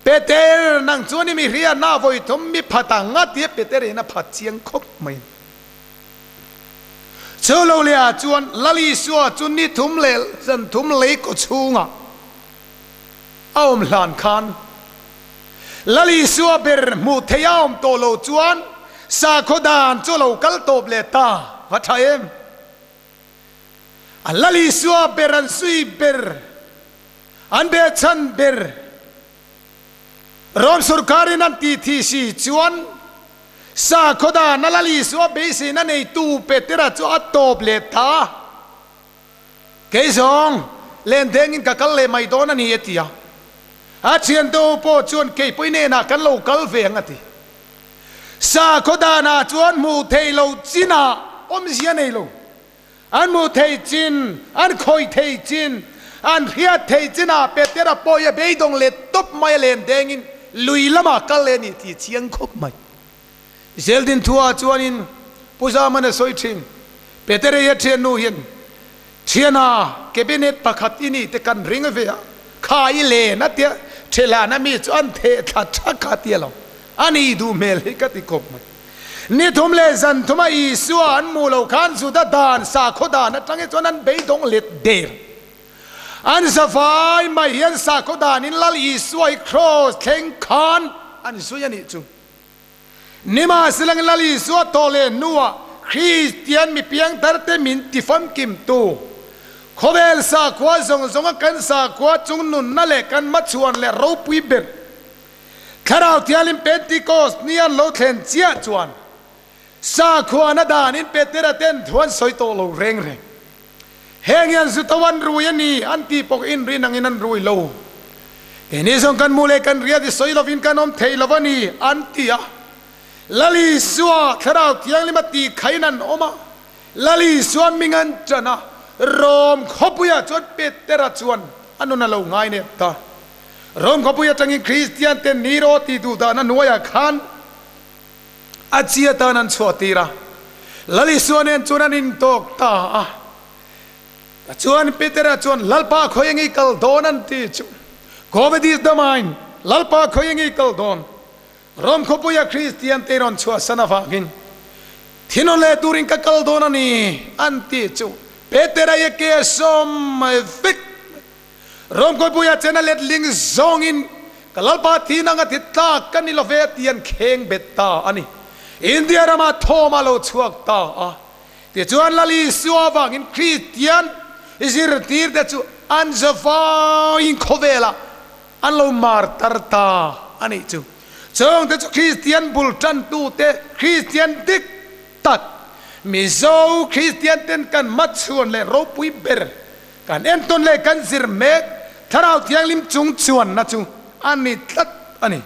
Peter, nang chuan i mi hriatna vawi thum mi phat ang a tia Peter in a phat chiang khawp mai. Chu lo leh ah chuan Lal Isua chu ni thum leh zan thum lei kaw chhungah a awm hlan khan Lal Isua ber hmuh theih a awm tawh lo chuan sakhaw dan chu a lo kal tawp leh ta. Va tha em? A Lal Isua ber an sui ber, an behchhan ber, Rom sorkarin an tih thih si chuan sakhaw dan a Lal Isua beiseina neitu Petera chu a tawp leh ta. Kei zawng len dengin ka kal leh mai dawn a ni a ti a. A thiante ho pawh chuan kei pawh i hnenah kan lo kal ve ang a ti. Sakhaw danah chuan hmuh theih loh chinah awmzia nei lo. An hmuh theih chin, an khawih theih chin, an hriat theih chinah Petera pawh hi a beidawng leh tawp mai a len dengin lui lamah kal leh a ni tih chiang khawp mai. Zeldin thuah chuanin Pu Zaman a sawi thin, Petera hi a thiannu hian thiana cabinet pakhat i nih te kan ring ve a, kha i len a tia thelana mi chu an theh thla tha kha tia lo, a nih duh hmel hi ka ti khawp mai. Ni thum leh zan thuma Isua an hmuh lo khan Juda dan, sakhaw dan atang hi chuan an beidawng let der. An zavai mai hian sakhaw danin Lal Isua hi kraws thleng khan an zui a nih chu. Nimahsela Lal Isua tawh leh hnuah Kristian mi piangtharte min tifamkimtu, khawvel sakhua zawng zawnga kan sakhua chung nunna leh kan hmachhuan leh ropui ber Thlarau Thianghlim Pentecost ni an lo thlen chiah chuan sakhuana danin Petera ten thu an sawi tawh lo reng reng. Heng hian zu to an rui a ni an tih pawh inrin angin an rui lo. Keini zawng kan mu leh kan riat i sawi lovin kan awm thei lo a ni an ti a. Lal Isua Thlarau Thianghlim a tih khain an awm a, Lal Isua ming an ṭan a, Rom khawpuiah chuan Petera chuan a nun a lo ngai nep ta. Rom khawpui aṭangin Kristian te Nero tih duh dahna hnuaiah khan a chi atan an chhuah tir a, Lal Isua nen chuan an intawk ta a. Tichuan Petera chuan, Lalpa khawi eng i kal dawn? an ti chu. Covid is the mind, Lalpa khawi eng i kal dawn? Rom khawpuia Kristian te rawn chhuahsan avangin thinawm leh turin ka kal dawn a ni, an ti chu. Petera i ke a sawm mai vek mai. Rom khawpuia chen a letling zawngin ka Lalpa thin anga thi tlak ka ni lo ve ti an kheng bet ta a ni. India ramah thawm a lo chhuak ta a. Tichuan Lal Isua avangin Kristian zirtirte chu an zavaiin khawvelah an lo mar tar ta a nih chu. Chungte chu Kristian bul tantute, Kristian dik tak, Mizo Kristian ten kan hmachhuan leh ropui ber Kan entawn leh kan zir mek Thlarau Thianghlim chung chuanna chu a ni tlat a ni.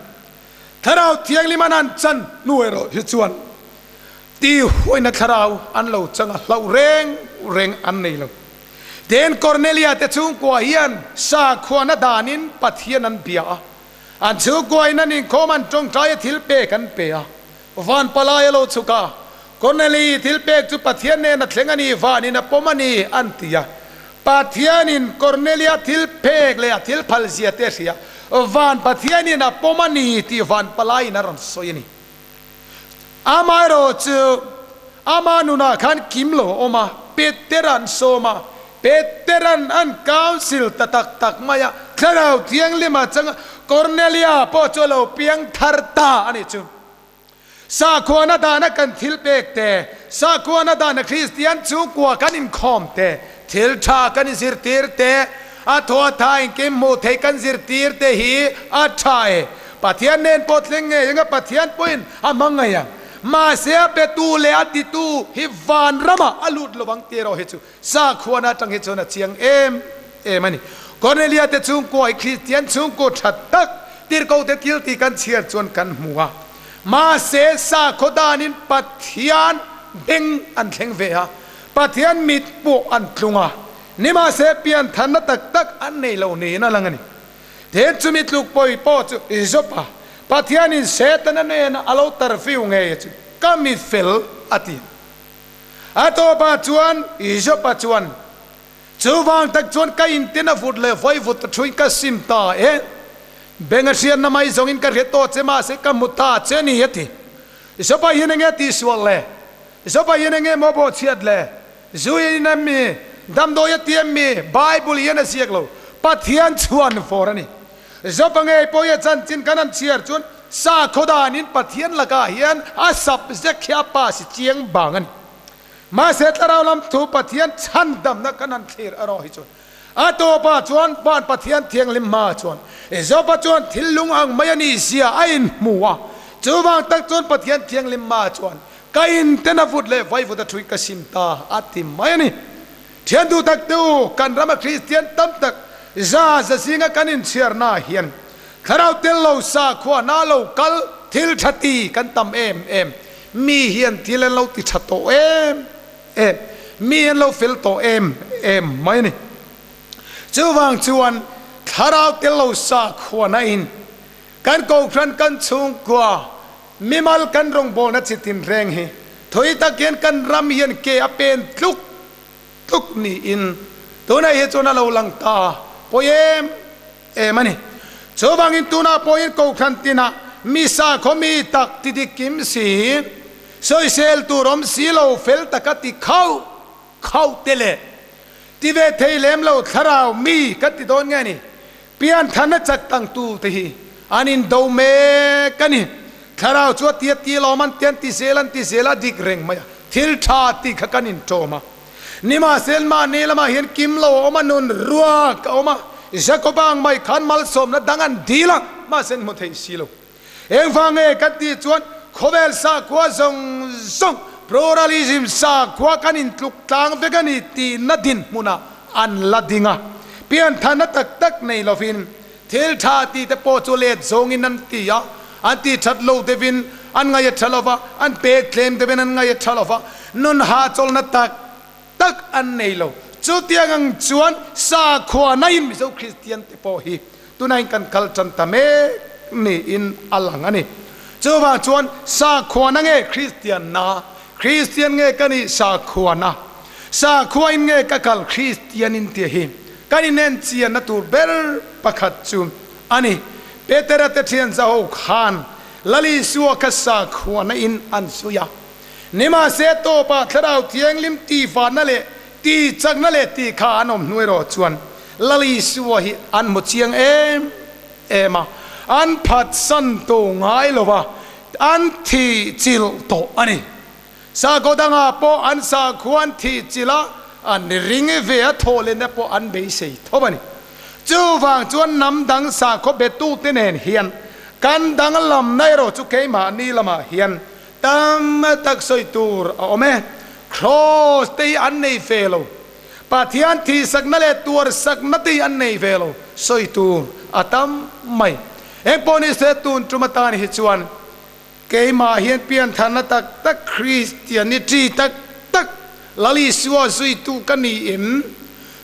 Thlarau Thianghlim an han chan hnu erawh hi chuan tihuaina thlarau an lo chang a, hlauh reng reng an nei lo. Tin, Kornelia te chhungkua hian sakhuana danin Pathian an bia a, an chhungkuain an inkhawm an tawngtai a thil pek an pe a, Van palai a lo chhuk a, Corneli thil pek chu Pathian nen a thleng a ni, vanin a pawm a ni, an ti a. Pathianin Cornelia thil pek leh a thil phal zia te a hria, van Pathianin a pawm a ni tih van palaiin a rawn sawi a ni. Amaherawh chu ama nunah khan kim lo a awm a, Peter an sawm a, Peteran an council ta tak tak mai a, Thlarau Thianghlim a chang a, Cornelia pawh chu a lo piang thar ta a nih chu. Sakhuana dana kan thil pek te, sakhuana dana Kristian chhungkua kan inkhawm te, thil tha kan inzirtir te, a thaw a tha engkim hmuh theih kan zirtir te hi a tha e. Pathian nen pawh thleng ngei anga Pathian pawhin a hmang ngei ang. Mahse a petu leh a titu hi vanramah a lut lovang tih erawh hi chu Sakhuana atang hi chuan a chiang em em a ni. Cornelia te chhungkua hi Kristian chhungkaw tha tak tirhkohte thil tih kan chhiar chuan kan hmu a. Mahse sakhaw danin Pathian beng an thleng ve a, Pathian mit pawh an tlung a. Nimahse piantharna tak tak an nei lo niin a lang a ni. Tin, chumi tluk pawi pawh chu Jopa Pathianin Setana nena a lo tarfiu ngei chu ka mi fel a ti. A tawpah chuan Jopa chuan, Chuvang tak chuan ka intin a vut leh vawi vut ta thuin ka sim ta e. Beng a hriatna mai zawngin ka hre tawh che mahse ka hmu ta che ni a ti. Jopa hian enge tihsual le? Jopa hian enge maw bawhchhiat le? Zu in em mi? Damdawi a ti em mi? Bible hian a ziak lo. Pathian chhuan fawr a ni. Jopa ngei pawh hi a chanchin kan han chhiar chuan sakhaw danin Pathian lakah hian a subject hi a pass i chiang bang a ni. Mahse thlarau lam thu Pathian chhandamna kan han thlir erawh hi chuan a tawpah chuan Van Pathian thianghlim hmaah chuan Jopa chuan thil lung ang mai a nih zia a inhmu a. Chuvang tak chuan Pathian thianghlim hmaah chuan Ka inten a vut leh vaivut a thui ka sim ta a ti mai a ni. Thian duh tak te u, kan rama Kristian tam tak za za zinga kan inchhiarna hian thlarau tel lo sakhua na lo kal thil tha ti kan tam em em. Mi hian thil an lo ti tha tawh em em, mi an lo fel tawh em em mai a ni. Chuvang chuan thlarau tel lo sakhua na in kan kohhran kan chhungkua Mimal kan rawngbawlna chi tinreng hi thawi tak hian kan ram hian ke a pen tluk tluk niin tunah hi chuan a lo lang ta pawi em em a ni. Chuvangin tunah pawhin Kohhran tinah mi sakhaw mi tak ti dik kim si, sawisel tur awm si lo fel taka ti khauh khauh te leh ti ve thei lem lo thlarau mi kan ti dawn nge ni? Piantharna chak tangtu te hi an indo mek a ni. Thlarau chu a ti a ti lawm an ti an ti zel an ti zel a dik reng mai a, thil tha tih kha kan inṭawm a. Nimahsel mahni lamah hian kim lo a awm a, nun ruak a awm a, Jakoba ang mai khan malsawmna dang an dil a, mahse an hmu thei si lo. Engvang nge kan tih chuan khawvel sakhua zawng zawng pluralism sakhua kan intluk tlang vek a ni tihna dinhmunah an la ding a. Piantharna tak tak nei lovin thil tha tih te pawh chu let zawngin an ti a, an tih that lo deuhin an ngaih a tha lova, an pek tlem deuhin an ngaih a tha lova, nun hahchawlhna tak tak an nei lo. Chutiang ang chuan sakhua naiin Mizo Kristian te pawh hi Tunain kan kal tan ta mek niin a lang a ni. Chuvang chuan sakhuana nge Kristianna? Kristian nge ka nih sakhuana? Sakhuain nge ka kal Kristianin tih hi kan inenchianna tur ber pakhat chu a ni. Petera te thian zaho khan Lal Isua kha sakhuana in an zui a. Nimahse tawpah Thlarau Thianghlim tihvanna leh Tihchakna leh tih kha an awm hnu erawh chuan Lal Isua hi an hmu chiang em em a, an phatsan tawh ngai lo va, an thih chilh tawh a ni. Sakhaw dangah pawh an sakhua an thih chilh a, an ring ve a, thawhlenna pawh an beisei tho a ni. Chuvang chuan hnam dang sakhaw betute nen hian kan danglamna erawh chu keimahni lamah hian Tam tak sawi tur a awm e. Kraws te hi an nei ve lo. Pathian thihsakna leh tuarsakna te hi an nei ve lo. Sawi tur a tam mai. Engpawh ni se tun tum atan hi chuan keimah hian piantharna tak tak Christianity tak tak Lal Isua zuitu ka ni em?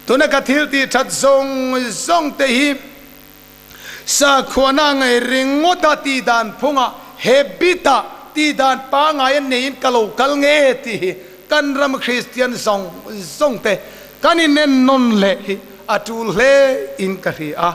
Tuna ka thil tih that zawng zawng te hi Sakhuana ngei ringawta tih dan phungah habit-ah tih dan pangngai a neiin ka lo kal nge tih hi kan ram Kristian zawng zawng te kan inen nawn leh hi a tul hle in ka hria a.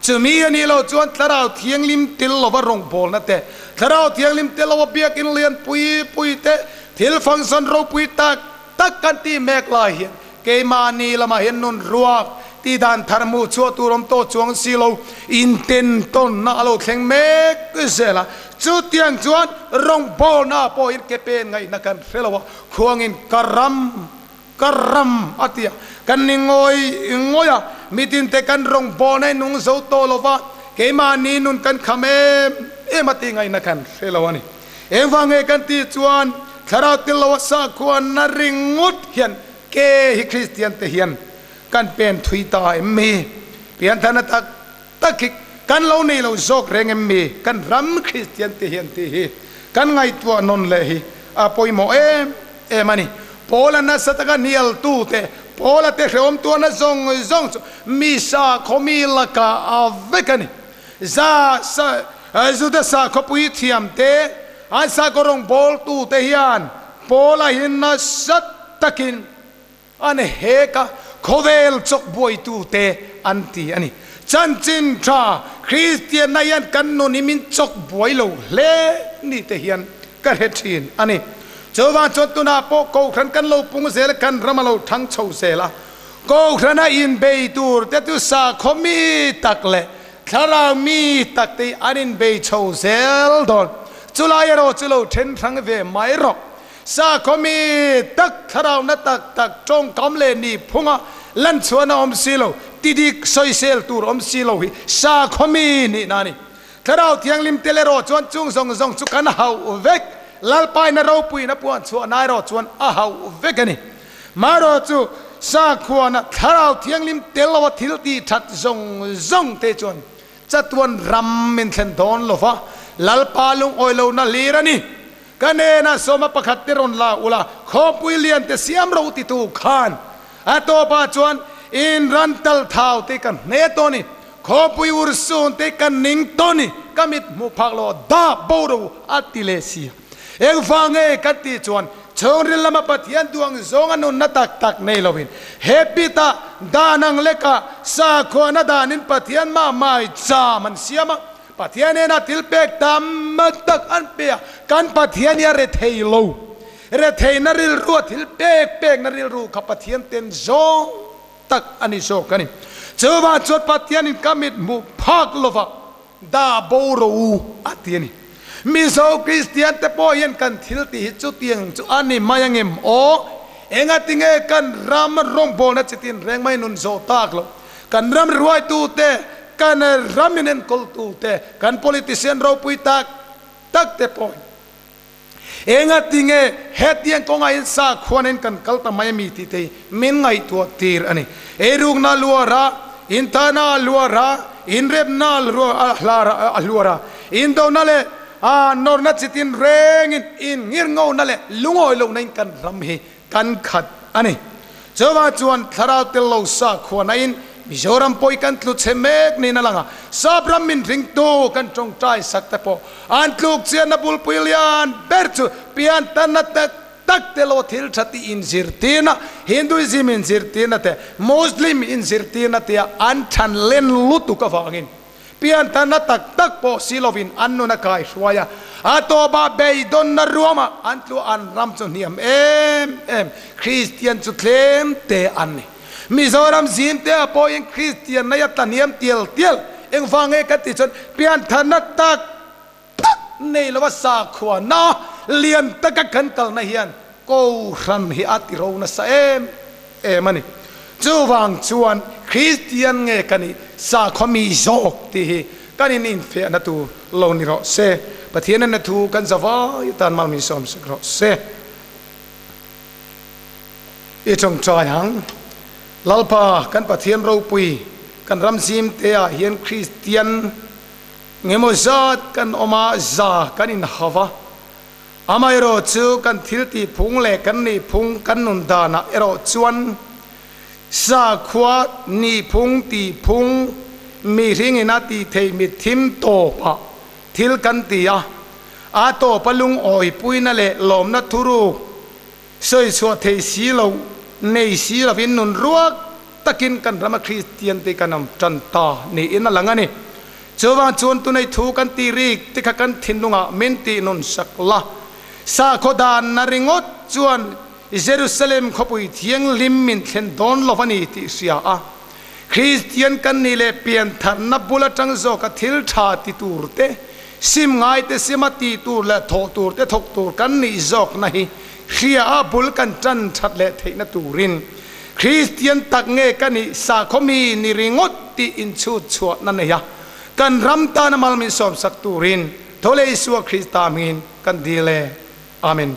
Chumi a nih loh chuan Thlarau Thianghlim tel lova rawngbawlna te, Thlarau Thianghlim tel lova biakinn lian pui pui te, thil function ropui tak tak kan tih mek lai hian Keimahni lamah hian nun ruak tih dan thar hmuh chhuah tur awm tawh chuang si lo, intentawnna a lo thleng mek zel a. Chutiang chuan rawngbawlna pawhin ke pen ngaihna kan hre lo a, khuangin ka ram, ka ram a ti a, kan ni ngawi ngawi a, mitinte kan rawngbawlna hi nung zo tawh lo va, keimahni nun kan kham em em a tih ngaihna kan hre lo a ni. Engvang nge kan tih chuan thlarau tel lo a sakhuana ringawt hian ke hi Kristian te hian kan pen thui ta em mi? Pianthana tak tak hi kan lo nei lo zawk reng em mi? Kan ram Kristian te hian tih hi kan ngaihtuah nawn leh hi a pawimawh em em a ni. Paula nasa taka hnialtu te, Paula te hrehawm tuarna zawng zawng chu mi sakhaw mi lakah a vek a ni. Za sa Juda sakhawpui thiam te, an sakhaw rawngbawltu te hian Paula hi nasa takin an hek a, khawvel chawk buaitu te an ti a ni. Chanchin tha Kristianna hian kan nun hi min chawk buai lo hle ni te hian ka hre thin a ni. Chuvang chuan tunah pawh Kohhran kan lo pung zel a, kan ram a lo thang chho zel a. Kohhrana inbei tur te chu sakhaw mi tak leh thlarau mi tak te hi an inbei chho zel dawn. Chulai erawh chu lo then hrang ve mai rawh. Sakhaw mi tak thlarauna tak tak tawngkam leh ni phunga lan chhuahna awm si lo, tidik sawisel tur awm si lo hi sakhaw mi nihna a ni. Thlarau Thianghlim tel erawh chuan chung zawng zawng chu kan hauh vek, Lalpaina ropuina puan chhuahna erawh chuan a hauh vek a ni. Marawh chu sakhuana Thlarau Thianghlim tel loa thil tih that zawng zawng te chuan chatuan ram min thlen dawn lo va, Lalpa lungawi lohna hlir a ni. Ka hnenah sawma pakhat te rawn la ula, khawpui lian te siam ro titu khan a tawpah chuan in ran tal thau te ka hne tawh ni, khawpui ur sun te ka ning tawh ni, ka mit hmuh phak lo dah bo ro a ti leh si. Engvang nge kan tih chuan chhungril lama Pathian duang zawnga nunna tak tak nei loin he pita dan ang lekah sakhuana danin Pathian mah mai cham an siam a, Pathian ena thil pek tam tak an pe a, kan Pathian hi a rethei lo. Retheihna rilru a thil pek pekna rilru kha Pathian ten zawng tak a ni zawk a ni. Chuvang chuan Pathianin ka mit hmuh phak lova dah bo ro u a ti a ni. Mizo Kristian te pawh hian kan thil tih hi chutiang chu a ni mai angem aw? Engatinge kan ram rawngbawlna chitin reng mai nun zawh tak loh? Kan ram ruaitute, kan ram inenkawltute, kan politician ropui tak tak te pawhin engatinge hetiang kawngah hian sakhuanin kan kal ta mai a mi tih te hi min ngaihtuah tir a ni. Eirukna luara, intahna a luara, inrepna a hluara, indona leh nawrna chitin rengin inngirngona leh lungawi lohna in kan ram hi kan khat a ni. Chuvang chuan thlarau tel lo sakhua in Mizoram pawh hi kan tlu chhe mek niin a lang a, sap ram min ringtu kan tawngtai sak te pawh an tluk chianna bulpui lian ber chu pian tanna tak tak te lo thil tha tih inzirtirna, Hinduism inzirtirna te, Muslim inzirtirna tia an than len lutuk avangin Pianthana tak tak pawh si lovin an nun a kai hruai a, a tawpah beidawnna ruamah an tlu an ram chu hniam em em, Kristian chu tlem te an ni. Mizoram zin te ah pawhin Kristian nei a tla hniam tial tial, engvang nge kan tih chuan pianthana tak tak nei lova sakhuana lian taka kan kalna hian Kohhran hi a ti ro nasa em em a ni. Chuvang chuan Kristian nge ka nih sakhaw mi zawk tih hi kan in infiahna tur lo ni rawh se. Pathian in a thu kan zavai atan mal min sawm sak rawh se. I tawngtai ang. Lalpa kan Pathian ropui kan ram zim te ah hian Kristian ngemaw zat kan awm a, za kan inhau a. Amaherawh chu kan thil tih phung leh kan nih phung kan nun danah erawh chuan sakhua nih phung tih phung mihringin a tih theih mit thim tawpah thil kan ti a, a tawpa lungawipuina leh lawmna thuruk sawi chhuah theih si lo nei si lovin nun ruak takin kan rama Kristian te kan awm tan ta niin a lang a ni. Chuvang chuan tunei thu kan tih rik te kha kan thinlungah min tih nun sak la. Sakhaw danna ringawt chuan Jerusalem khawpui thianghlim min thlen dawn lo a ni tih hria a. Kristian kan nih leh piantharna bul atang zawka thil tha ti tur te, sim ngai te sima ti tur leh thawh tur te thawk tur kan nih zawkna hi hria a bul kan tan that leh theihna turin Kristian tak nge ka nih sakhaw mi ni ringawt tih inchhut chhuahna nei a, kan ram tana mal min sawmsak turin Tho leh Isua Krista hmingin kan dil e. Amen.